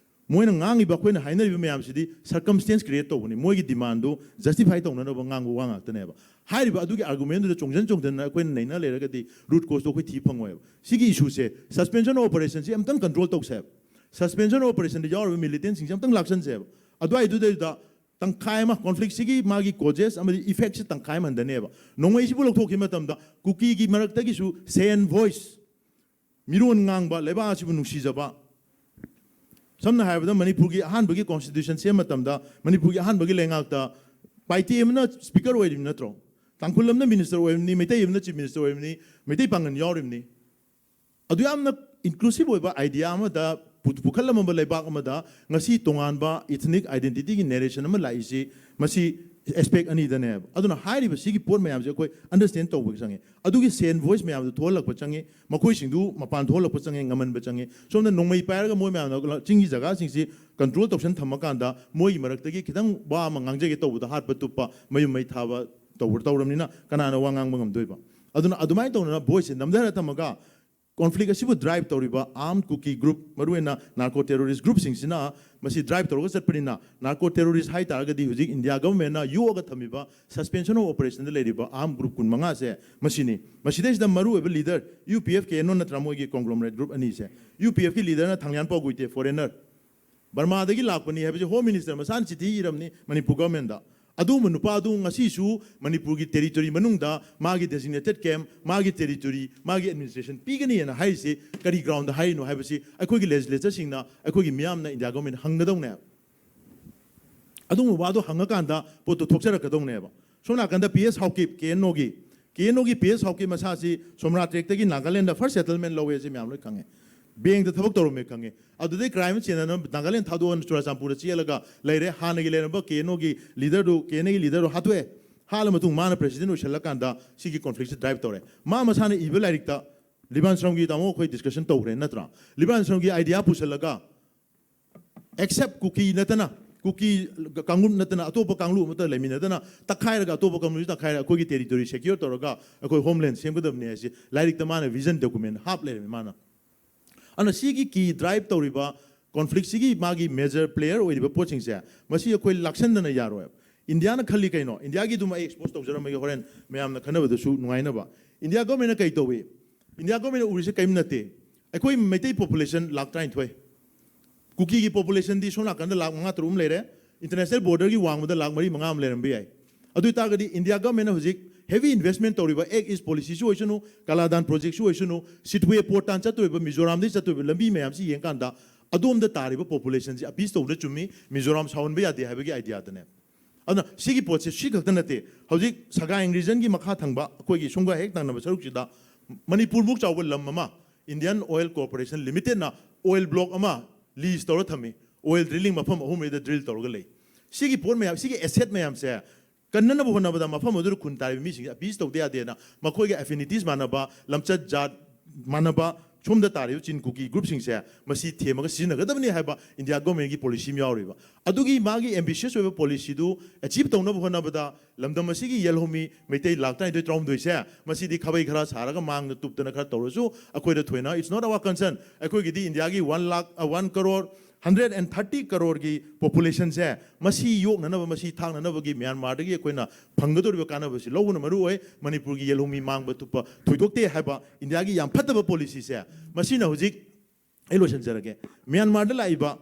ꯃꯣꯏꯅ ꯉꯥꯡꯉꯤꯕ, ꯑꯩꯈꯣꯏꯅ ꯍꯥꯏꯅꯔꯤꯕ ꯃꯌꯥꯝꯁꯤꯗꯤ circumstance create ꯇꯧꯕꯅꯤ꯫ ꯃꯣꯏꯒꯤ demandꯗꯨ justify ꯇꯧꯅꯅꯕ ꯉꯥꯡꯕ ꯋꯥ ꯉꯥꯛꯇꯅꯦꯕ꯫ ꯍꯥꯏꯔꯤꯕ ꯑꯗꯨꯒꯤ argumentꯗꯨꯗ ꯆꯣꯡꯖꯟ ꯆꯣꯡꯖꯟꯅ ꯑꯩꯈꯣꯏꯅ ꯅꯩꯅ ꯂꯩꯔꯒꯗꯤ root causeꯇꯣ ꯑꯩꯈꯣꯏ ꯊꯤ ꯐꯪꯉꯣꯏꯕ꯫ ꯁꯤꯒꯤ issueꯁꯦ, suspension of operationꯁꯤ ꯑꯝꯇꯪ control ꯇꯧꯁꯦꯕ꯫ Suspension of operationꯗ ꯌꯥꯎꯔꯤꯕ militantꯁꯤꯡꯁꯦ ꯑꯝꯇꯪ ꯂꯥꯛꯁꯟꯁꯦꯕ꯫ ꯑꯗꯨꯋꯥꯏꯗꯨꯗꯩꯗ ꯇꯪꯈꯥꯏ ꯑꯃ, conflictꯁꯤꯒꯤ ꯃꯥꯒꯤ causes ꯑꯃꯗꯤ effectꯁꯤ ꯇꯪꯈꯥꯏ ꯑꯃ ꯍꯟꯊꯅꯦꯕ꯫ ꯅꯣꯡꯃꯩꯁꯤꯕꯨ ꯂꯧꯊꯣꯛꯈꯤꯕ ꯃꯇꯝꯗ ꯀꯨꯀꯤꯒꯤ ꯃꯔꯛꯇꯒꯤꯁꯨ sane voice, ꯃꯤꯔꯣꯟ ꯉꯥꯡꯕ, ꯂꯩꯕꯥꯛ ꯑꯁꯤꯕꯨ ꯅꯨꯡꯁꯤꯖꯕ, ꯁꯝꯅ ꯍꯥꯏꯔꯕꯗ ꯃꯅꯤꯄꯨꯔꯒꯤ ꯑꯍꯥꯟꯕꯒꯤ constitution ꯁꯦꯝꯕ ꯃꯇꯝꯗ ꯃꯅꯤꯄꯨꯔꯒꯤ ꯑꯍꯥꯟꯕꯒꯤ ꯂꯩꯉꯥꯛꯇ ꯄꯥꯏꯇꯦ ꯑꯃꯅ ꯁ꯭ꯄꯤꯀꯔ ꯑꯣꯏꯔꯤꯕ ꯅꯠꯇ꯭ꯔꯣ? ꯇꯥꯡꯈꯨꯜ ꯑꯃꯅ ꯃꯤꯅꯤꯁꯇꯔ ꯑꯣꯏꯔꯤꯕꯅꯤ, ꯃꯩꯇꯩ ꯑꯃꯅ ꯆꯤꯐ ꯃꯤꯅꯤꯁꯇꯔ ꯑꯣꯏꯔꯤꯕꯅꯤ, ꯃꯩꯇꯩ ꯄꯥꯡꯒꯜ ꯌꯥꯎꯔꯤꯕꯅꯤ꯫ ꯑꯗꯨ ꯌꯥꯝꯅ ꯏꯟꯀ꯭ꯂꯨꯁꯤꯚ ꯑꯣꯏꯕ ꯑꯥꯏꯗꯤꯌꯥ ꯑꯃꯗ ꯄꯨ- ꯄꯨꯈꯠꯂꯝꯃꯕ ꯂꯩꯕꯥꯛ ꯑꯃꯗ ꯉꯁꯤ ꯇꯣꯉꯥꯟꯕ ꯏꯊꯅꯤꯛ ꯑꯥꯏꯗꯦꯟꯇꯤꯇꯤꯒꯤ ꯅꯦꯔꯦꯁꯟ ꯑꯃ ꯂꯥꯛꯏꯁꯤ, ꯃꯁꯤ ꯑꯦꯁꯄꯦꯛ ꯑꯅꯤꯗꯅꯦꯕ꯫ ꯑꯗꯨꯅ ꯍꯥꯏꯔꯤꯕ ꯁꯤꯒꯤ ꯄꯣꯠ ꯃꯌꯥꯝꯁꯦ ꯑꯩꯈꯣꯏ ꯑꯟꯗꯔꯁ꯭ꯇꯦꯟ ꯇꯧꯕ ꯆꯪꯉꯦ꯫ ꯑꯗꯨꯒꯤ ꯁꯦꯟ ꯚꯣꯏꯁ ꯃꯌꯥꯝꯗꯣ ꯊꯣꯛꯍꯜꯂꯛꯄ ꯆꯪꯉꯤ, ꯃꯈꯣꯏꯁꯤꯡꯗꯨ ꯃꯄꯥꯟ ꯊꯣꯛꯍꯜꯂꯛꯄ ꯆꯪꯉꯦ, ꯉꯝꯍꯟꯕ ꯆꯪꯉꯤ꯫ ꯁꯣꯝꯗ ꯅꯣꯡꯃꯩ ꯄꯥꯏꯔꯒ ꯃꯣꯏ ꯃꯌꯥꯝꯅ ꯆꯤꯡꯒꯤ ꯖꯒꯥꯁꯤꯡꯁꯤ ꯀꯟꯇ꯭ꯔꯣꯜ ꯇꯧꯁꯟ ꯊꯝꯃꯀꯥꯟꯗ ꯃꯣꯏꯒꯤ ꯃꯔꯛꯇꯒꯤ ꯈꯤꯇꯪ ꯋꯥ ꯑꯃ ꯉꯥꯡꯖꯒꯦ ꯇꯧꯕꯗ ꯍꯥꯠꯄ ꯇꯨꯞꯄ, ꯃꯌꯨꯝ ꯃꯩ ꯊꯥꯕ ꯇꯧꯕ ꯇꯧꯔꯕꯅꯤꯅ ꯀꯅꯥꯅ ꯋꯥ ꯉꯥꯡꯕ ꯉꯝꯗꯣꯏꯕ? ꯑꯗꯨꯅ ꯑꯗꯨꯃꯥꯏꯅ ꯇꯧꯗꯅ ꯚꯣꯏꯁꯁꯦ ꯅꯝꯊꯔ ꯊꯝꯃꯒ ꯀꯣꯟꯐ꯭ꯂꯤꯛ ꯑꯁꯤꯕꯨ ꯗ꯭ꯔꯥꯏꯚ ꯇꯧꯔꯤꯕ ꯑꯥꯔꯝ ꯀꯨꯀꯤ ꯒ꯭ꯔꯨꯞ, ꯃꯔꯨꯑꯣꯏꯅ ꯅꯥꯔꯀꯣ ꯇꯦꯔꯣꯔꯤꯁ ꯒ꯭ꯔꯨꯞꯁꯤꯡꯁꯤꯅ ꯃꯁꯤ ꯗ꯭ꯔꯥꯏꯚ ꯇꯧꯔꯒ ꯆꯠꯄꯅꯤꯅ, ꯅꯥꯔꯀꯣ ꯇꯦꯔꯣꯔꯤꯁ ꯍꯥꯏ ꯇꯥꯔꯒꯗꯤ ꯍꯧꯖꯤꯛ ꯏꯟꯗꯤꯌꯥ ꯒꯚꯔꯟꯃꯦꯟꯠꯅ ꯌꯣꯛꯑꯒ ꯊꯝꯃꯤꯕ ꯁꯁꯄꯦꯟꯁꯟ ꯑꯣꯐ ꯑꯣꯄꯔꯦꯁꯟꯗ ꯂꯩꯔꯤꯕ ꯑꯥꯔꯝ ꯒ꯭ꯔꯨꯞ ꯀꯨꯟꯃꯉꯥꯁꯦ ꯃꯁꯤꯅꯤ꯫ ꯃꯁꯤꯗꯩꯁꯤꯗ ꯃꯔꯨꯑꯣꯏꯕ leader U P F K N O ꯅꯠꯇ꯭ꯔꯥ ꯃꯣꯏꯒꯤ ꯀꯣꯡꯒ꯭ꯂꯣꯃꯔꯦꯠ ꯒ꯭ꯔꯨꯞ ꯑꯅꯤꯁꯦ꯫ ꯌꯨ ꯄꯤ ꯑꯦꯐꯀꯤ ꯂꯤꯗꯔꯅ ꯊꯥꯡꯂꯤꯌꯥꯟ ꯄꯥꯎꯒꯨꯏꯇꯦ, ꯐꯣꯔꯦꯟꯅꯔ, ꯕꯔꯃꯥꯗꯒꯤ ꯂꯥꯛꯄꯅꯤ ꯍꯥꯏꯕꯁꯦ ꯍꯣꯝ ꯃꯤꯅꯤꯁꯇꯔ ꯃꯁꯥꯅ ꯆꯤꯊꯤ ꯏꯔꯝꯅꯤ ꯃꯅꯤꯄꯨꯔ ꯒꯚꯔꯟꯃꯦꯟꯠꯇ꯫ ꯑꯗꯨꯒꯨꯝꯕ ꯅꯨꯄꯥ ꯑꯗꯨ ꯉꯁꯤꯁꯨ ꯃꯅꯤꯄꯨꯔꯒꯤ ꯇꯦꯔꯤꯇꯣꯔꯤ ꯃꯅꯨꯡꯗ ꯃꯥꯒꯤ ꯗꯦꯖꯤꯒꯅꯦꯇꯦꯗ ꯀꯦꯝꯞ, ꯃꯥꯒꯤ ꯇꯦꯔꯤꯇꯣꯔꯤ, ꯃꯥꯒꯤ ꯑꯦꯗꯃꯤꯅꯤꯁꯇ꯭ꯔꯦꯁꯟ ꯄꯤꯒꯅꯤꯅ ꯍꯥꯏꯔꯤꯁꯤ ꯀꯔꯤ ꯒ꯭ꯔꯥꯎꯟꯗ ꯍꯥꯏꯔꯤꯅꯣ ꯍꯥꯏꯕꯁꯤ ꯑꯩꯈꯣꯏꯒꯤ ꯂꯦꯖꯤꯁꯂꯦꯆꯔꯁꯤꯡꯅ, ꯑꯩꯈꯣꯏꯒꯤ ꯃꯤꯌꯥꯝꯅ, ꯏꯟꯗꯤꯌꯥ ꯒꯚꯔꯟꯃꯦꯟꯠ ꯍꯪꯒꯗꯧꯅꯦꯕ꯫ ꯑꯗꯨꯒꯨꯝꯕ ꯋꯥꯗꯣ ꯍꯪꯉꯀꯥꯟꯗ ꯄꯣꯠꯇꯣ ꯊꯣꯛꯆꯔꯛꯀꯗꯧꯅꯦꯕ꯫ ꯁꯣꯝ ꯅꯥꯀꯟꯗ ꯄꯤ ꯑꯦꯁ ꯍꯥꯎꯀꯤꯞ, ꯀꯦ ꯑꯦꯟ ꯑꯣꯒꯤ, ꯀꯦ ꯑꯦꯟ ꯑꯣꯒꯤ ꯄꯤ ꯑꯦꯁ ꯍꯥꯎꯀꯤꯞ ꯃꯁꯥꯁꯤ ꯁꯣꯝꯔꯥ ꯇ꯭ꯔꯦꯛꯇꯒꯤ ꯅꯥꯒꯥꯂꯦꯟꯗ ꯐꯥꯔꯁ ꯁꯦꯇꯜꯃꯦꯟꯠ ꯂꯧꯋꯦ, ꯁꯤ ꯃꯌꯥꯝ ꯂꯣꯏ ꯈꯪꯉꯦ꯫ ꯕꯦꯡꯛꯇ ꯊꯕꯛ ꯇꯧꯔꯝꯃꯦ ꯈꯪꯉꯦ꯫ ꯑꯗꯨꯗꯩ ꯀ꯭ꯔꯥꯏꯝ ꯆꯦꯟꯅꯅꯕ ꯅꯥꯒꯥꯂꯦꯟ ꯊꯥꯗꯣꯛꯑꯒ ꯆꯨꯔꯥꯆꯥꯟꯄꯨꯔꯗ ꯆꯦꯜꯂꯒ ꯂꯩꯔꯦ꯫ ꯍꯥꯟꯅꯒꯤ ꯂꯩꯔꯝꯕ ꯀꯦ ꯑꯦꯟ ꯑꯣꯒꯤ ꯂꯤꯗꯔꯗꯨ, ꯀꯦ ꯑꯦꯟ ꯑꯦꯒꯤ ꯂꯤꯗꯔꯗꯨ ꯍꯥꯠꯇꯣꯛꯑꯦ꯫ ꯍꯥꯠꯂ ꯃꯇꯨꯡ ꯃꯥꯅ ꯄ꯭ꯔꯦꯁꯤꯗꯦꯟꯠ ꯑꯣꯏꯁꯜꯂꯀꯥꯟꯗ ꯁꯤꯒꯤ ꯀꯣꯟꯐ꯭ꯂꯤꯛꯁꯦ ꯗ꯭ꯔꯥꯏꯚ ꯇꯧꯔꯦ꯫ ꯃꯥ ꯃꯁꯥꯅ ꯏꯕ ꯂꯥꯏꯔꯤꯛꯇ, ꯂꯤꯕꯥꯟ ꯁ꯭ꯔꯝꯒꯤ ꯇꯥꯃꯣ ꯑꯩꯈꯣꯏ ꯗꯤꯁꯀꯁꯟ ꯇꯧꯈ꯭ꯔꯦ ꯅꯠꯇ꯭ꯔꯥ? ꯂꯤꯕꯥꯟ ꯁ꯭ꯔꯝꯒꯤ ꯑꯥꯏꯗꯤꯌꯥ ꯄꯨꯁꯜꯂꯒ ꯑꯦꯛꯁꯦꯞ ꯀꯨꯀꯤ ꯅꯠꯇꯅ, ꯀꯨꯀꯤ ꯀꯥꯡꯂꯨꯞ ꯅꯠꯇꯅ ꯑꯇꯣꯞꯄ ꯀꯥꯡꯂꯨꯞ ꯑꯃꯠꯇ ꯂꯩꯃꯤꯟꯅꯗꯅ ꯇꯛꯈꯥꯏꯔꯒ, ꯑꯇꯣꯞꯄ ꯀꯥꯡꯂꯨꯞꯁꯤ ꯇꯛꯈꯥꯏꯔꯒ ꯑꯩꯈꯣꯏꯒꯤ ꯇꯦꯔꯤꯇꯣꯔꯤ ꯁꯦꯀ꯭ꯌꯣꯔ ꯇꯧꯔꯒ ꯑꯩꯈꯣꯏ ꯍꯣꯝꯂꯦꯟ ꯁꯦꯝꯒꯗꯕꯅꯤ ꯍꯥꯏꯁꯤ ꯂꯥꯏꯔꯤꯛꯇ ꯃꯥꯅ ꯚꯤꯖꯟ ꯗꯣꯀꯨꯃꯦꯟ ꯍꯥꯞ ꯂꯩꯔꯝꯃꯤ ꯃꯥꯅ꯫ ꯑꯗꯨꯅ ꯁꯤꯒꯤ ꯀꯤ ꯗ꯭ꯔꯥꯏꯚ ꯇꯧꯔꯤꯕ ꯀꯣꯟꯐ꯭ꯂꯤꯛꯁꯤꯒꯤ ꯃꯥꯒꯤ ꯃꯦꯖꯔ ꯄ꯭ꯂꯦꯌꯔ ꯑꯣꯏꯔꯤꯕ ꯄꯣꯠꯁꯤꯡꯁꯦ ꯃꯁꯤ ꯑꯩꯈꯣꯏ ꯂꯥꯛꯁꯟꯗꯅ ꯌꯥꯔꯣꯏꯕ꯫ ꯏꯟꯗꯤꯌꯥꯅ ꯈꯜꯂꯤ ꯀꯩꯅꯣ? ꯏꯟꯗꯤꯌꯥꯒꯤꯗꯨꯃ ꯑꯩ ꯑꯦꯛꯁꯄꯣꯖ ꯇꯧꯖꯔꯝꯃꯒꯦ, ꯍꯣꯔꯦꯟ ꯃꯌꯥꯝꯅ ꯈꯟꯅꯕꯗꯁꯨ ꯅꯨꯡꯉꯥꯏꯅꯕ꯫ ꯏꯟꯗꯤꯌꯥ ꯒꯣꯔꯃꯦꯟꯅ ꯀꯩ ꯇꯧꯏ? ꯏꯟꯗꯤꯌꯥ ꯒꯣꯔꯃꯦꯟꯅ ꯎꯔꯤꯁꯦ ꯀꯔꯤꯝ ꯅꯠꯇꯦ꯫ ꯑꯩꯈꯣꯏ ꯃꯩꯇꯩ ꯄꯣꯄꯨꯂꯦꯁꯟ ꯂꯥꯛ ꯇꯔꯥꯅꯤꯊꯣꯏ, ꯀꯨꯀꯤꯒꯤ ꯄꯣꯄꯨꯂꯦꯁꯟꯗꯤ ꯁꯣꯝ ꯅꯥꯀꯟꯗ ꯂꯥꯛ ꯃꯉꯥ ꯇꯔꯨꯛ ꯑꯃ ꯂꯩꯔꯦ, ꯏꯟꯇꯔꯅꯦꯁꯅꯦꯜ ꯕꯣꯔꯗꯔꯒꯤ ꯋꯥꯡꯃꯗ ꯂꯥꯛ ꯃꯔꯤ ꯃꯉꯥ ꯑꯃ ꯂꯩꯔꯝꯕ ꯌꯥꯏ꯫ ꯑꯗꯨ ꯑꯣꯏꯇꯥꯔꯒꯗꯤ ꯏꯟꯗꯤꯌꯥ ꯒꯣꯔꯃꯦꯟꯅ ꯍꯧꯖꯤꯛ ꯍꯦꯚꯤ ꯏꯟꯚꯦꯁ꯭ꯠꯃꯦꯟꯠ ꯇꯧꯔꯤꯕ ꯑꯦꯛ ꯏꯁ꯭ꯠ ꯄꯣꯂꯤꯁꯤꯁꯨ ꯑꯣꯏꯁꯅꯨ, ꯀꯥꯂꯥꯗꯥꯟ ꯄ꯭ꯔꯣꯖꯦꯛꯁꯨ ꯑꯣꯏꯁꯅꯨ, ꯁꯤꯗꯋꯦ ꯄꯣꯔꯠ ꯇꯥꯟꯅ ꯆꯠꯇꯣꯔꯤꯕ, ꯃꯤꯖꯣꯔꯥꯝꯗꯒꯤ ꯆꯠꯇꯣꯔꯤꯕ ꯂꯝꯕꯤ ꯃꯌꯥꯝꯁꯤ ꯌꯦꯡꯀꯥꯟꯗ ꯑꯗꯣꯝꯗ ꯇꯥꯔꯤꯕ ꯄꯣꯄꯨꯂꯦꯁꯟꯁꯤ ꯑꯄꯤꯁ ꯇꯧꯕꯅ ꯆꯨꯝꯃꯤ, ꯃꯤꯖꯣꯔꯥꯝ ꯁꯥꯎꯍꯟꯕ ꯌꯥꯗꯦ ꯍꯥꯏꯕꯒꯤ ꯑꯥꯏꯗꯤꯌꯥꯗꯅꯦ꯫ ꯑꯗꯨꯅ ꯁꯤꯒꯤ ꯄꯣꯠꯁꯦ ꯁꯤ ꯈꯛꯇ ꯅꯠꯇꯦ, ꯍꯧꯖꯤꯛ ꯁꯒꯥꯏ ꯔꯤꯖꯟꯒꯤ ꯃꯈꯥ ꯊꯪꯕ ꯑꯩꯈꯣꯏꯒꯤ ꯁꯣꯝꯒ ꯍꯦꯛ ꯊꯪꯅꯕ ꯁꯔꯨꯛꯁꯤꯗ ꯃꯅꯤꯄꯨꯔꯃꯨꯛ ꯆꯥꯎꯕ ꯂꯝ ꯑꯃ Indian Oil Corporation Limitedꯅ oil block ꯑꯃ lease ꯇꯧꯔ ꯊꯝꯃꯤ꯫ Oil drilling ꯃꯐꯝ ꯑꯍꯨꯝ ꯃꯔꯤꯗ drill ꯇꯧꯔꯒ ꯂꯩ꯫ ꯁꯤꯒꯤ ꯄꯣꯠ ꯃꯌꯥꯝ, ꯁꯤꯒꯤ asset ꯃꯌꯥꯝꯁꯦ ꯀꯟꯅꯅꯕ ꯍꯣꯠꯅꯕꯗ ꯃꯐꯝ ꯑꯗꯨꯗ ꯈꯨꯟ ꯇꯥꯔꯤꯕ ꯃꯤꯁꯤꯡꯁꯦ appease ꯇꯧꯗ ꯌꯥꯗꯦꯅ ꯃꯈꯣꯏꯒꯤ affinities ꯃꯥꯟꯅꯕ, ꯂꯝꯆꯠ ꯖꯥꯠ ꯃꯥꯟꯅꯕ, ꯁꯣꯝꯗ ꯇꯥꯔꯤꯕ ꯆꯤꯟ ꯀꯨꯀꯤ groupꯁꯤꯡꯁꯦ ꯃꯁꯤ ꯊꯦꯝꯃꯒ ꯁꯤꯖꯤꯟꯅꯒꯗꯕꯅꯤ ꯍꯥꯏꯕ India governmentꯀꯤ policy ꯑꯃ ꯌꯥꯎꯔꯤꯕ꯫ ꯑꯗꯨꯒꯤ ꯃꯥꯒꯤ ambitious ꯑꯣꯏꯕ policyꯗꯨ achieve ꯇꯧꯅꯕ ꯍꯣꯠꯅꯕꯗ ꯂꯝꯗꯝ ꯑꯁꯤꯒꯤ ꯌꯦꯜꯍꯧꯃꯤ ꯃꯩꯇꯩ ꯂꯥꯛ ꯇꯔꯥꯅꯤꯊꯣꯏ ꯇꯔꯥꯍꯨꯝꯗꯣꯏꯁꯦ ꯃꯁꯤꯗꯤ ꯈꯥꯕꯩ ꯈꯔ ꯁꯥꯔꯒ ꯃꯥꯡꯗ ꯇꯨꯞꯇꯅ ꯈꯔ ꯇꯧꯔꯁꯨ ꯑꯩꯈꯣꯏꯗ ꯊꯣꯏꯅ, it's not our concern꯫ ꯑꯩꯈꯣꯏꯒꯤꯗꯤ Indiaꯒꯤ one lakh, one crore hundred and thirty croreꯒꯤ populationꯁꯦ ꯃꯁꯤ ꯌꯣꯛꯅꯅꯕ, ꯃꯁꯤ ꯊꯥꯛꯅꯅꯕꯒꯤ ꯃ꯭ꯌꯥꯟꯃꯥꯔꯗꯒꯤ ꯑꯩꯈꯣꯏꯅ ꯐꯪꯒꯗꯧꯔꯤꯕ ꯀꯥꯟꯅꯕꯁꯤ ꯂꯧꯕꯅ ꯃꯔꯨ ꯑꯣꯏ꯫ ꯃꯅꯤꯄꯨꯔꯒꯤ ꯌꯦꯜꯍꯧꯃꯤ ꯃꯥꯡꯕ ꯇꯨꯞꯄ ꯊꯣꯏꯗꯣꯛꯇꯦ ꯍꯥꯏꯕ Indiaꯒꯤ ꯌꯥꯝ ꯐꯠꯇꯕ policyꯁꯦ, ꯃꯁꯤꯅ ꯍꯧꯖꯤꯛ, ꯑꯩ ꯂꯣꯏꯁꯤꯟꯖꯔꯒꯦ, ꯃ꯭ꯌꯥꯟꯃꯥꯔꯗ ꯂꯥꯛꯏꯕ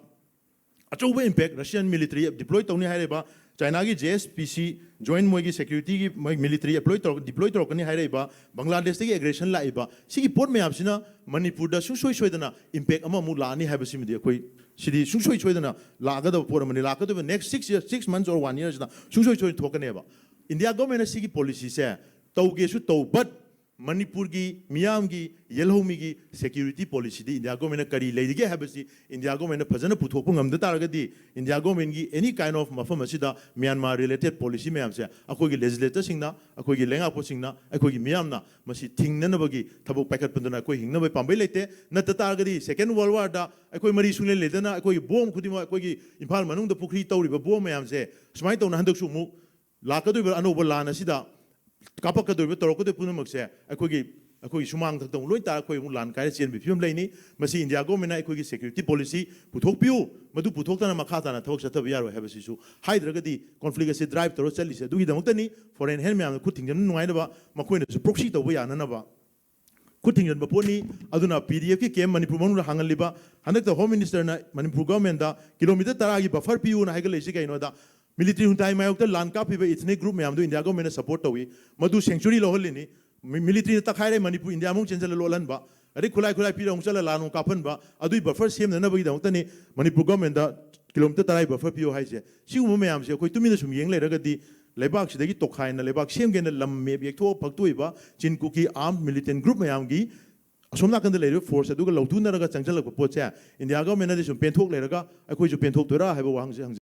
ꯑꯆꯧꯕ impact, Russian military deploy ꯇꯧꯅꯤ ꯍꯥꯏꯔꯤꯕ, Chinaꯒꯤ JSPC joint ꯃꯣꯏꯒꯤ securityꯒꯤ ꯃꯣꯏ military deploy ꯇꯧꯔꯛ-, deploy ꯇꯧꯔꯛꯀꯅꯤ ꯍꯥꯏꯔꯛꯏꯕ, ꯕꯪꯒ꯭ꯂꯥꯗꯦꯁꯇꯒꯤ aggression ꯂꯥꯛꯏꯕ, ꯁꯤꯒꯤ ꯄꯣꯠ ꯃꯌꯥꯝꯁꯤꯅ ꯃꯅꯤꯄꯨꯔꯗ ꯁꯨꯡꯁꯣꯏ ꯁꯣꯏꯗꯅ impact ꯑꯃꯃꯨꯛ ꯂꯥꯛꯑꯅꯤ ꯍꯥꯏꯕꯁꯤꯃꯗꯤ ꯑꯩꯈꯣꯏ, ꯁꯤꯗꯤ ꯁꯨꯡꯁꯣꯏ ꯁꯣꯏꯗꯅ ꯂꯥꯛꯀꯗꯕ ꯄꯣꯠ ꯑꯃꯅꯤ꯫ ꯂꯥꯛꯀꯗꯧꯕ next six years, six months or one yearꯁꯤꯗ ꯁꯨꯡꯁꯣꯏ ꯁꯣꯏꯗꯅ ꯊꯣꯛꯀꯅꯦꯕ꯫ India governmentꯅ ꯁꯤꯒꯤ policyꯁꯦ ꯇꯧꯒꯦꯁꯨ ꯇꯧ, but ꯃꯅꯤꯄꯨꯔꯒꯤ ꯃꯤꯌꯥꯝꯒꯤ, ꯌꯦꯜꯍꯧꯃꯤꯒꯤ security policyꯗꯤ India governmentꯅ ꯀꯔꯤ ꯂꯩꯔꯤꯒꯦ ꯍꯥꯏꯕꯁꯤ India governmentꯅ ꯐꯖꯅ ꯄꯨꯊꯣꯛꯄ ꯉꯝꯗ ꯇꯥꯔꯒꯗꯤ, India governmentꯒꯤ any kind of ꯃꯐꯝ ꯑꯁꯤꯗ Myanmar related policy ꯃꯌꯥꯝꯁꯦ ꯑꯩꯈꯣꯏꯒꯤ legislatorꯁꯤꯡꯅ, ꯑꯩꯈꯣꯏꯒꯤ ꯂꯩꯉꯥꯛꯄꯁꯤꯡꯅ, ꯑꯩꯈꯣꯏꯒꯤ ꯃꯤꯌꯥꯝꯅ ꯃꯁꯤ ꯊꯤꯡꯅꯅꯕꯒꯤ ꯊꯕꯛ ꯄꯥꯏꯈꯠꯄꯗꯨꯅ ꯑꯩꯈꯣꯏ ꯍꯤꯡꯅꯕꯒꯤ ꯄꯥꯝꯕꯩ ꯂꯩꯇꯦ꯫ ꯅꯠꯇ ꯇꯥꯔꯒꯗꯤ Second World Warꯗ ꯑꯩꯈꯣꯏ ꯃꯔꯤ ꯁꯨꯡꯂꯩ ꯂꯩꯗꯅ ꯑꯩꯈꯣꯏꯒꯤ bomb ꯈꯨꯗꯤꯡꯃꯛ, ꯑꯩꯈꯣꯏꯒꯤ ꯏꯝꯐꯥꯜ ꯃꯅꯨꯡꯗ ꯄꯨꯈ꯭ꯔꯤ ꯇꯧꯔꯤꯕ bomb ꯃꯌꯥꯝꯁꯦ ꯁꯨꯃꯥꯏꯅ ꯇꯧꯅ ꯍꯟꯗꯛꯁꯨ ꯑꯃꯨꯛ ꯂꯥꯛꯀꯗꯧꯔꯤꯕ ꯑꯅꯧꯕ ꯂꯥꯟ ꯑꯁꯤꯗ ꯀꯥꯞꯄꯛꯀꯗꯧꯔꯤꯕ, ꯇꯧꯔꯛꯀꯗꯧꯔꯤꯕ ꯄꯨꯝꯅꯃꯛꯁꯦ ꯑꯩꯈꯣꯏꯒꯤ, ꯑꯩꯈꯣꯏꯒꯤ ꯁꯨꯃꯥꯡ ꯊꯛꯇ ꯑꯃꯨꯛ ꯂꯣꯏ ꯇꯥꯔ ꯑꯩꯈꯣꯏ ꯑꯃꯨꯛ ꯂꯥꯟ ꯀꯥꯏꯔ ꯆꯦꯟꯕꯒꯤ ꯐꯤꯕꯝ ꯂꯩꯅꯤ꯫ ꯃꯁꯤ India governmentꯅ ꯑꯩꯈꯣꯏꯒꯤ security policy ꯄꯨꯊꯣꯛꯄꯤꯌꯨ, ꯃꯗꯨ ꯄꯨꯊꯣꯛꯇꯅ ꯃꯈꯥ ꯇꯥꯅ ꯊꯕꯛ ꯆꯠꯊꯕ ꯌꯥꯔꯣꯏ ꯍꯥꯏꯕꯁꯤꯁꯨ ꯍꯥꯏꯗ꯭ꯔꯒꯗꯤ conflict ꯑꯁꯤ drive ꯇꯧꯔ ꯆꯠꯂꯤꯁꯦ ꯑꯗꯨꯒꯤꯗꯃꯛꯇꯅꯤ꯫ Foreign hand ꯃꯌꯥꯝꯅ ꯈꯨꯠ ꯊꯤꯡꯖꯤꯟꯕ ꯅꯨꯡꯉꯥꯏꯅꯕ, ꯃꯈꯣꯏꯅꯁꯨ proxy ꯇꯧꯕ ꯌꯥꯅꯅꯕ ꯈꯨꯠ ꯊꯤꯡꯖꯤꯟꯕ ꯄꯣꯠꯅꯤ꯫ ꯑꯗꯨꯅ PDFꯀꯤ camp ꯃꯅꯤꯄꯨꯔ ꯃꯅꯨꯡꯗ ꯍꯥꯡꯍꯜꯂꯤꯕ, ꯍꯟꯗꯛꯇ Home Ministerꯅ ꯃꯅꯤꯄꯨꯔ governmentꯗ kilometre ꯇꯔꯥꯒꯤ buffer ꯄꯤꯌꯨꯅ ꯍꯥꯏꯒꯠꯂꯛꯏꯁꯤ ꯀꯩꯅꯣꯗ, military ꯍꯨꯟꯇꯥꯏ ꯃꯥꯌꯣꯛꯇ ꯂꯥꯟ ꯀꯥꯞꯄꯤꯕ ethnic group ꯃꯌꯥꯝꯗꯨ India governmentꯅ support ꯇꯧꯏ, ꯃꯗꯨ sanctuary ꯂꯧꯍꯜꯂꯤꯅꯤ꯫ Mi-, militaryꯅ ꯇꯛꯈꯥꯏꯔꯦ, ꯃꯅꯤꯄꯨꯔ India ꯃꯅꯨꯡ ꯆꯦꯟꯁꯤꯜꯂ ꯂꯣꯠꯍꯟꯕ, ꯑꯗꯩ ꯈꯨꯠꯂꯥꯏ ꯈꯨꯠꯂꯥꯏ ꯄꯤꯔ ꯑꯃꯨꯛ ꯆꯠꯂ ꯂꯥꯟ ꯑꯃꯨꯛ ꯀꯥꯞꯍꯟꯕ, ꯑꯗꯨꯒꯤ buffer ꯁꯦꯝꯅꯅꯕꯒꯤꯗꯃꯛꯇꯅꯤ ꯃꯅꯤꯄꯨꯔ governmentꯗ ꯀꯤꯂꯣꯃꯤꯇꯔ ꯇꯔꯥꯒꯤ ꯕꯐꯔ ꯄꯤꯌꯣ ꯍꯥꯏꯁꯦ꯫ ꯁꯤꯒꯨꯝꯕ ꯃꯌꯥꯝꯁꯦ ꯑꯩꯈꯣꯏ ꯇꯨꯃꯤꯟꯅ ꯁꯨꯝ ꯌꯦꯡ ꯂꯩꯔꯒꯗꯤ, ꯂꯩꯕꯥꯛꯁꯤꯗꯒꯤ ꯇꯣꯈꯥꯏꯅ ꯂꯩꯕꯥꯛ ꯁꯦꯝꯒꯦꯅ ꯂꯝ ꯃꯦꯞ ꯌꯦꯛꯊꯣꯛꯑ ꯐꯛꯇꯣꯛꯏꯕ ꯆꯤꯟ ꯀꯨꯀꯤ ꯑꯥꯔꯝ ꯃꯤꯂꯤꯇꯦꯟ ꯒ꯭ꯔꯨꯞ ꯃꯌꯥꯝꯒꯤ ꯑꯁꯣꯝ ꯅꯥꯀꯟꯗ ꯂꯩꯔꯤꯕ ꯐꯣꯔꯁ ꯑꯗꯨꯒ ꯂꯧꯊꯨꯅꯔꯒ ꯆꯪꯁꯤꯜꯂꯛꯄ ꯄꯣꯠꯁꯦ ꯏꯟꯗꯤꯌꯥ ꯒꯚꯔꯟꯃꯦꯟꯅꯗꯤ ꯁꯨꯝ ꯄꯦꯟꯊꯣꯛ ꯂꯩꯔꯒ ꯑꯩꯈꯣꯏꯁꯨ ꯄꯦꯟꯊꯣꯛꯇꯣꯏꯔꯥ ꯍꯥꯏꯕ ꯋꯥꯍꯪꯁꯦ ꯍꯪꯖꯩ꯫